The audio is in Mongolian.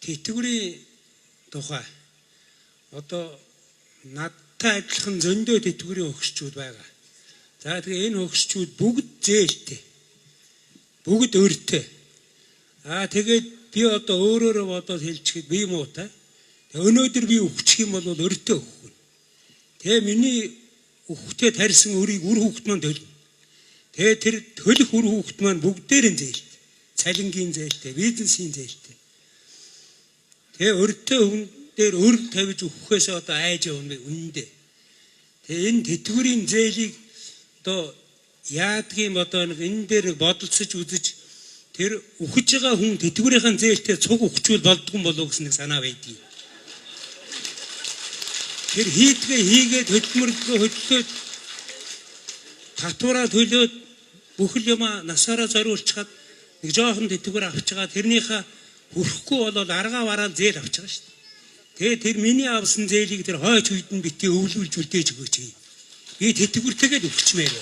Тэтгэврийн тухай одоо надтай адилхан зөндөө тэтгэврийн хөгшчүүд байгаа. За, тэгээ энэ хөгшчүүд бүгд зээлтэй. Бүгд өртэй. Аа, тэгээд би одоо өөрөөрөө бодоод хэлчихэд би муутай. Тэгээ өнөөдөр би үхчих юм бол өртөө өгөх. Тэгээ миний үхэхдээ тарьсан өрийг үр хүүхэд маань төлнө. Тэгээ тэр төлөх үр хүүхэд маань бүгдээр нь зээлтэй. Цалингийн зээлтэй, бизнесийн зээлтэй. Тэгээ өртөө хүн дээр өр тавьж өгөхөөс одоо айж явна үнэндээ. Тэгээ энэ тэтгэврийн зээлийг одоо яадгийн одоо нэг энэ дээр бодолцож үзэж, тэр үхэж байгаа хүн тэтгэврийн зээлтэй цуг үхчихвэл болдгоо болов гэсэн нэг санаа байдгийг. Тэр хийдгээ хийгээд, хөдөлмөрлөгөө хөдлөөд, татвараа төлөөд, бүхэл юмаа насаараа зориулчихад нэг жоохон тэтгэвэр авч байгаа, тэрнийхээ хүрхгүй болоод аргаа бараа зээл авч байгаа шүү дээ. Тэгээ тэр миний авсан зээлийг тэр хойч үед нь битгий өвлүүлж үлдээж өгөөч. Би тэтгэвэртэйгээ л өгчмээр.